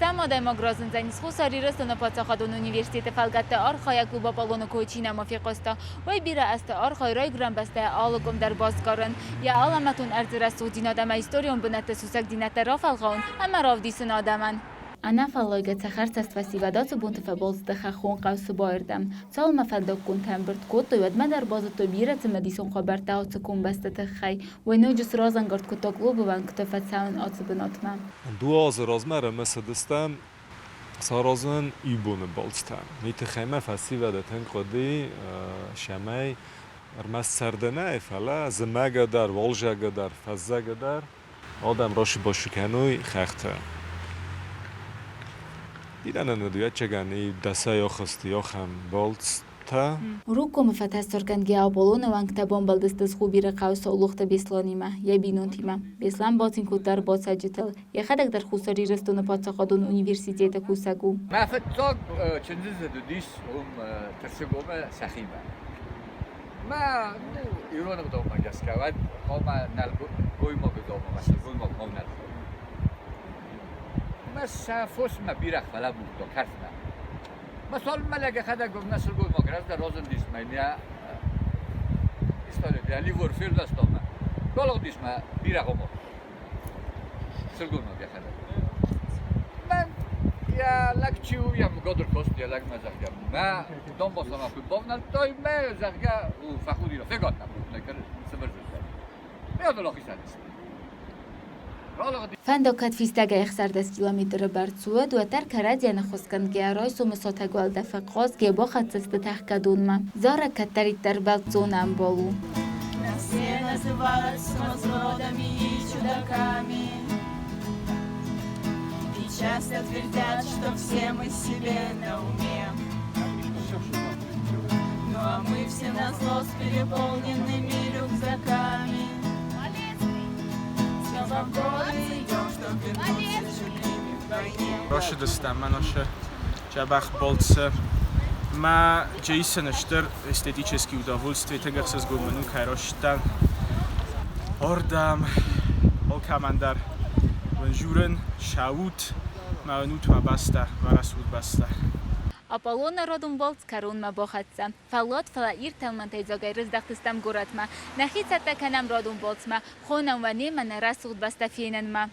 Стӕм адӕймаг разындзӕнис Хуссар Ирыстоны паддзахадон университеты фӕлгӕтты архайӕг клуб Аполлон-ы кой чи нӕма фехъуыста, уый бирӕ азты архайы райгуырӕн бӕстӕйы алы къуым дӕр басгарын, йӕ алӕмӕтон ӕрдзы рӕсугъддзинад ӕмӕ историон бынӕтты сусӕгдзинӕдтӕ рафӕлгъауын ӕмӕ равдисын адӕмӕн. Ӕнӕфӕллойгӕ цӕхӕрцӕст фӕсивӕд ацы бонты фӕбалц хӕххон хъӕу Сыбайырдӕм. Цалынмӕ фӕндаггонтӕ ӕмбырд кодтой, уӕдмӕ дӕр базыдтой бирӕ цымыдисон хабӕрттӕ ацы комбӕсты тыххӕй. Уый ноджы сразӕнгард кодта клубы уӕнгты фӕцӕуын ацы бынатмӕ. Дуазы размӕ ӕрымысыдыстӕм саразын иубоны балцтӕ. Уый тыххӕй мӕ фӕсивӕды тынг хъуыди, цӕмӕй ӕрмӕст сӕрды нӕ, фӕлӕ зымӕгы дӕр, уалдзӕгы дӕр, фӕззӕгы дӕр адӕм рашибашы кӕной хӕхтӕ. Бирӕ нын уыд, ӕвӕццӕгӕн, дӕсӕй ахызти ахӕм балцтӕ. Рукъгомы фӕтасдзоргӕнгӕ Аполлоны уӕнгтӕ бамбӕлдысты Згъубиры хъӕу Саулохты Беслӕнимӕ, йӕ бинонтимӕ. Беслӕн бацин кодта ӕрбацӕуджытыл, йӕхӕдӕг дӕр Хуссар Ирыстоны паддзахадон университеты кусӕг у. Мӕ фыццаг чындзыдзыд уыдис уым Тырсыгомы сӕхимӕ. Мӕ ну, ирон ӕгъдаумӕ гӕсгӕ уӕд хъуамӕ нӕлгоймагы дзаумамӕ сылгоймаг ма нӕлгоймаг. Мӕ сӕ фосмӕ бирӕ фӕлӕбурдта кӕртмӕ. Мӕ цалынмӕ лӕг йӕхӕдӕг мӕ сылгоймаг раздӕр разындис мӕ история ливор фелвӕста мӕ. Ралыгъдис мӕ бирӕгъы сылгоймаг йӕхӕдӕг. Мӕн йӕ лӕг чи у, йӕ мыггаг ӕркаст йӕ лӕгмӕ, зӕгъгӕ, мӕ дамбацамӕ куы бавнӕлдтай, мӕ, зӕгъгӕ, фӕхудинаг, фегад нӕ кодтай, цыбыр дзырдӕй. Мӕ адыл ахицӕн сты. Фӕндаг кӕд фистӕгӕй 16 километры бӕрц уыд, уӕддӕр кӕрӕдзийӕн ӕххуысгӕнгӕ райсомы сатӕг уӕлдӕфы хъазгӕ бахӕццӕ сты тӕхгӕдонмӕ. Зарӕг кӕддӕриддӕр бӕлццон ӕмбал у. Нас все называют сумасбродами и чудаками. И часто твердят, что все мы себе на уме. Ну а мы все назло с переполненными рюкзаками. Снова в горы идем, чтоб вернуться чужими вдвойне. Ращыдыстӕм мӕнӕ дзӕбӕх балцы. Мӕ Джейсоны стыр эстетический удовольствие тынг ӕхсызгон мын у, кӕй ращыдтӕн. Ардӕм алкӕмӕн дӕр уын журын, сӕут мӕ уынут уӕ бӕстӕ, уӕ рӕсугъд бӕстӕ. Аполлоны родон балц кӕронмӕ бахӕццӕ. Фӕллад, фӕлӕ ирд тӕлмӕнтӕй дзагӕй рыздӕхтыстӕм горӕтмӕ. Нӕхи цӕттӕ кӕнӕм радон балцмӕ, хонӕм уӕ немӕ нӕ рӕсугъд бӕстӕ фенынмӕ.